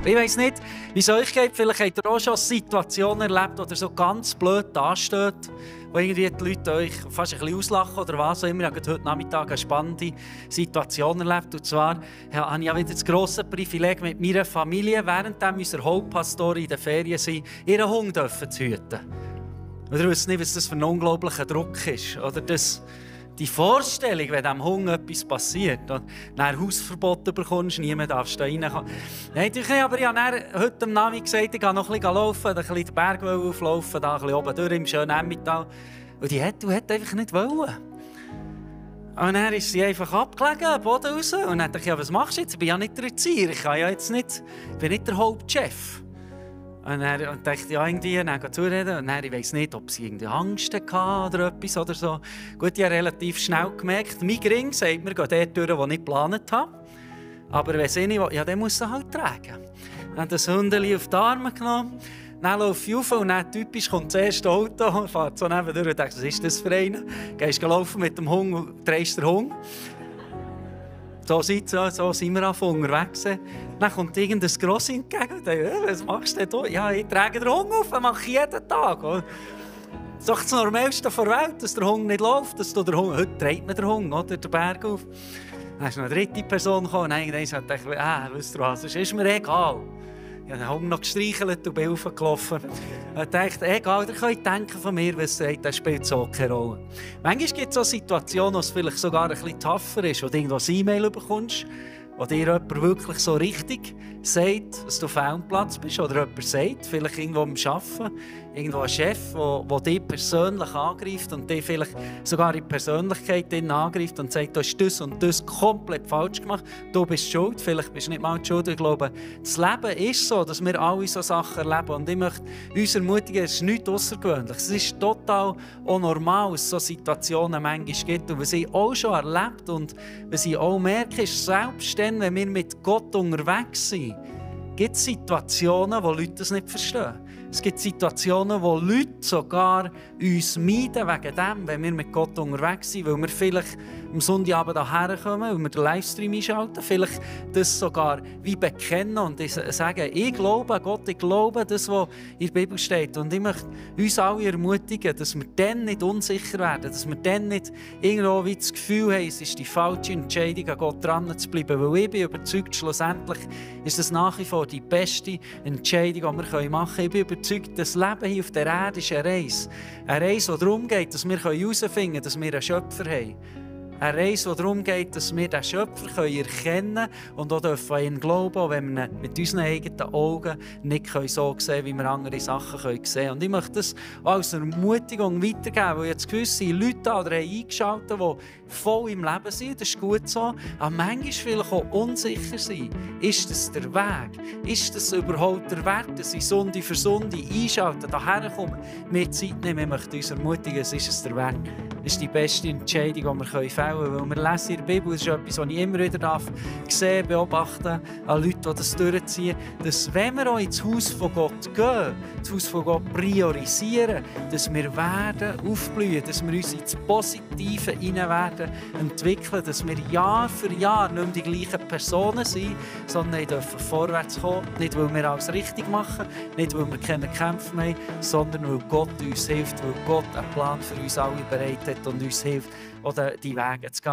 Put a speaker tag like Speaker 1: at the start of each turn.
Speaker 1: Ich weiss nicht, wie es euch geht. Vielleicht habt ihr auch schon Situationen erlebt, oder so ganz blöd dasteht, wo irgendwie die Leute euch fast ein bisschen auslachen oder was auch immer. Ich habe heute Nachmittag eine spannende Situation erlebt. Und zwar habe ich ja wieder das grosse Privileg, mit meiner Familie, während unsere Hauptpastoren in den Ferien sind, ihren Hund zu hüten. Und ihr wisst nicht, was das für ein unglaublicher Druck ist. Oder die Vorstellung, wenn diesem Hund etwas passiert und dann Hausverbot bekommst, niemand darf da reinkommen. Nein, natürlich nicht, aber ich habe dann heute am Navi gesagt, ich gehe noch ein bisschen laufen, ein bisschen den Berg auflaufen, da ein bisschen oben durch im schönen Emmental. Und die hat einfach nicht wollen. Und dann ist sie einfach abgelegen, am Boden raus. Und dann dachte ich, ja, was machst du jetzt? Ich bin ja nicht der Erzieher, ich bin nicht der Hauptchef. Und dann dachte ich, ja, irgendwie, dann zureden. Und dann, ich weiss nicht, ob sie irgendwie Angst hatte oder etwas oder so. Gut, ich habe relativ schnell gemerkt, mein Gring sagt mir, geh dort durch, wo ich geplant habe. Aber wenn sie nicht will, ja, dann muss sie halt tragen. Dann habe das Hundeli auf die Arme genommen. Dann laufe ich rauf und dann typisch kommt das erste Auto, fährt so nebendurch und denkt, was ist das für einen? Gehst laufen mit dem Hund und drehst den Hund. So sind wir angefangen unterwegs. Dann kommt irgendein Gross entgegen und denkt, was machst du denn? Ja, ich trage den Hund auf, das mache ich jeden Tag. Das ist doch das Normalste der Welt, dass der Hund nicht läuft. Heute dreht man den Hund oder, den Berg auf. Dann ist noch eine dritte Person gekommen und irgendwann dachte ich, weißt du was, das ist mir egal. Ich habe den Hund noch gestreichelt und bin raufgelaufen. Ich dachte, egal, ihr könnt denken von mir, was sagt, das spielt so keine Rolle. Manchmal gibt es auch Situationen, wo es vielleicht sogar ein bisschen tougher ist, wo du irgendwo ein E-Mail bekommst, wo dir jemand wirklich so richtig sagt, dass du fehl am Platz bist. Oder jemand sagt, vielleicht irgendwo am Arbeiten, irgendwo ein Chef, der dich persönlich angreift und dich vielleicht sogar in die Persönlichkeit angreift und sagt, du hast das und das komplett falsch gemacht, du bist schuld, vielleicht bist du nicht mal schuld. Ich glaube, das Leben ist so, dass wir alle so Sachen erleben. Und ich möchte uns ermutigen, es ist nichts Außergewöhnliches. Es ist total auch normal, dass es solche Situationen manchmal gibt. Und was ich auch schon erlebt und was ich auch merke, ist, selbst dann, wenn wir mit Gott unterwegs sind, gibt es Situationen, wo Leute das nicht verstehen. Es gibt Situationen, wo Leute sogar uns meiden wegen dem, wenn wir mit Gott unterwegs sind, weil wir vielleicht am Sonntagabend hierher kommen, weil wir den Livestream einschalten, vielleicht das sogar wie bekennen und sagen, ich glaube an Gott, ich glaube das, was in der Bibel steht. Und ich möchte uns alle ermutigen, dass wir dann nicht unsicher werden, dass wir dann nicht irgendwo wie das Gefühl haben, es ist die falsche Entscheidung, an Gott dran zu bleiben, weil ich bin überzeugt, schlussendlich ist das nach wie vor die beste Entscheidung, die wir machen können. Ich bin überzeugt, das Leben hier auf der Erde ist eine Reise. Eine Reise, die darum geht, dass wir herausfinden können, dass wir einen Schöpfer haben. Eine Reise, die darum geht, dass wir den Schöpfer erkennen können und auch an ihn glauben, auch wenn wir ihn mit unseren eigenen Augen nicht so sehen können, wie wir andere Sachen sehen können. Und ich möchte das als Ermutigung weitergeben, weil jetzt gewisse Leute eingeschaltet haben, die voll im Leben sind. Das ist gut so. Aber manchmal vielleicht auch unsicher sind. Ist das der Weg? Ist das überhaupt der Wert, dass ich Sonde für Sonde einschalten, hierher kommen, mehr Zeit nehmen? Ich möchte uns ermutigen, es ist es der Wert. Das ist die beste Entscheidung, die wir fällen können. Weil wir lesen in der Bibel, das ist etwas, was ich immer wieder sehen, beobachten, an Leuten, die das durchziehen, dass wenn wir auch ins Haus von Gott gehen, das Haus von Gott priorisieren, dass wir werden aufblühen, dass wir uns ins Positive hinein werden entwickeln, dass wir Jahr für Jahr nicht mehr die gleichen Personen sind, sondern dürfen vorwärts kommen, nicht weil wir alles richtig machen, nicht weil wir keine Kämpfe mehr haben, sondern weil Gott uns hilft, weil Gott einen Plan für uns alle bereit hat und uns hilft, oder die Wege zu gehen.